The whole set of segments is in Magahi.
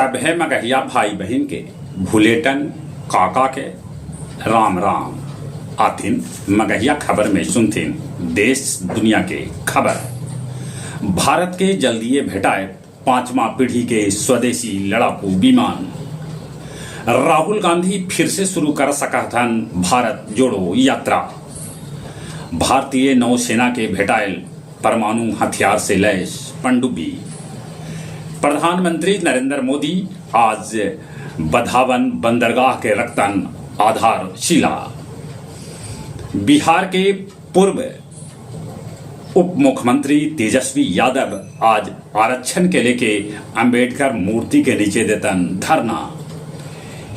सभे मगहिया भाई बहिन के भुलेटन काका के राम राम। आथिन मगहिया खबर में सुनथिन देश दुनिया के खबर। भारत के जल्दीए भेटाए पांचवा पीढ़ी के स्वदेशी लड़ाकू विमान। राहुल गांधी फिर से शुरू कर सकथन भारत जोड़ो यात्रा। भारतीय नौसेना के भेटाएल परमाणु हथियार से लैस पनडुब्बी। प्रधानमंत्री नरेंद्र मोदी आज बधावन बंदरगाह के रखतन आधारशिला। बिहार के पूर्व उप मुख्यमंत्री तेजस्वी यादव आज आरक्षण के लेके अंबेडकर मूर्ति के नीचे देतन धरना।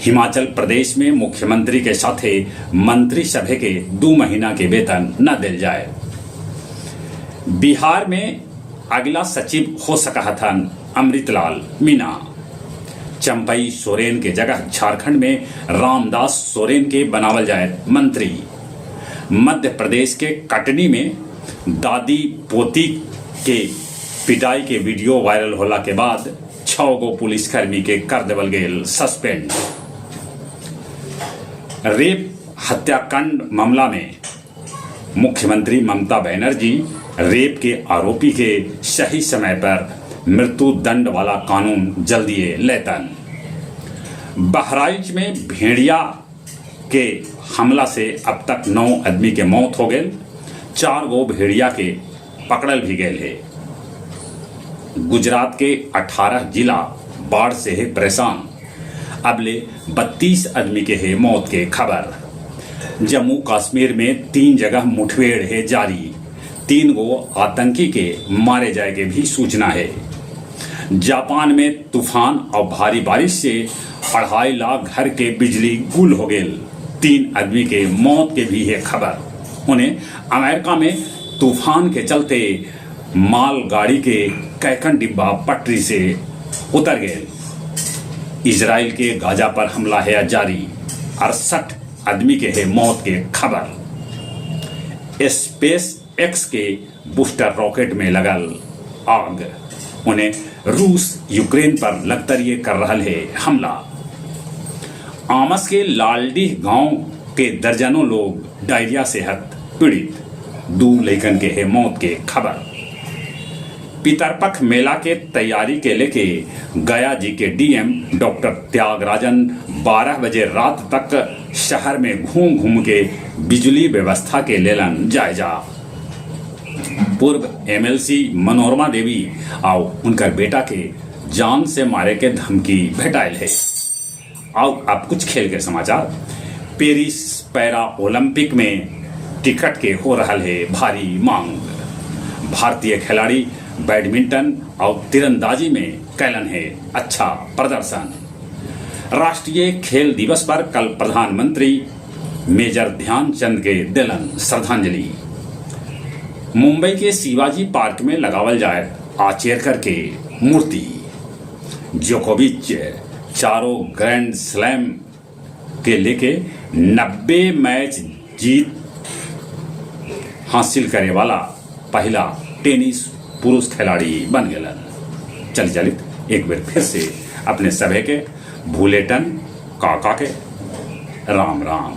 हिमाचल प्रदेश में मुख्यमंत्री के साथे मंत्री सभे के 2 महीना के वेतन न दिल जाए। बिहार में अगला सचिव हो सकहथन अमृतलाल मीणा। चंपई सोरेन के जगह झारखंड में रामदास सोरेन के बनावल जाए मंत्री। मध्य प्रदेश के कटनी में दादी पोती के पिटाई के वीडियो वायरल होला के बाद 6 गो पुलिसकर्मी के कर देवल गेल सस्पेंड। रेप हत्याकांड मामला में मुख्यमंत्री ममता बनर्जी रेप के आरोपी के सही समय पर मृत्यु दंड वाला कानून जल्दीए लेतन। बहराइच में भेड़िया के हमला से अब तक 9 आदमी के मौत हो गए, 4 गो भेड़िया के पकड़ल भी गए है। गुजरात के 18 जिला बाढ़ से है परेशान, अबले 32 आदमी के है मौत के खबर। जम्मू कश्मीर में 3 जगह मुठभेड़ है जारी, 3 गो आतंकी के मारे जाए के भी सूचना है। जापान में तूफान और भारी बारिश से 2.5 लाख घर के बिजली गुल हो गए, 3 आदमी के मौत के भी है खबर। उन्हें अमेरिका में तूफान के चलते मालगाड़ी के कैकन डिब्बा पटरी से उतर गए। इजराइल के गाजा पर हमला है जारी, 68 आदमी के है मौत के खबर। स्पेस एक्स के बूस्टर रॉकेट में लगल आग, उन्हें रूस यूक्रेन पर लगतरिये कर रहा है हमला। आमस के लालडीह गांव के दर्जनों लोग डायरिया से हत पीड़ित, 2 लइकन के है मौत के खबर। पितरपख मेला के तैयारी के लेके गया जी के डीएम डॉक्टर त्यागराजन 12 बजे रात तक शहर में घूम घूम के बिजली व्यवस्था के लेलन जायजा। पूर्व एमएलसी मनोरमा देवी आउ उनकर बेटा के जान से मारे के धमकी भेटाइल है। आओ अब कुछ खेल के समाचार। पेरिस पैरा ओलंपिक में टिकट के हो रहा है भारी मांग। भारतीय खिलाड़ी बैडमिंटन और तीरंदाजी में कैलन है अच्छा प्रदर्शन। राष्ट्रीय खेल दिवस पर कल प्रधानमंत्री मेजर ध्यानचंद के दिलन श्रद्धांजलि। मुंबई के शिवाजी पार्क में लगावल जाए आचेरकर के मूर्ति। जोकोविच चारों ग्रैंड स्लैम के लेके 90 मैच जीत हासिल करे वाला पहला टेनिस पुरुष खिलाड़ी बन गए। चल चलित एक बार फिर से अपने सभे के भूलेटन काका के राम राम।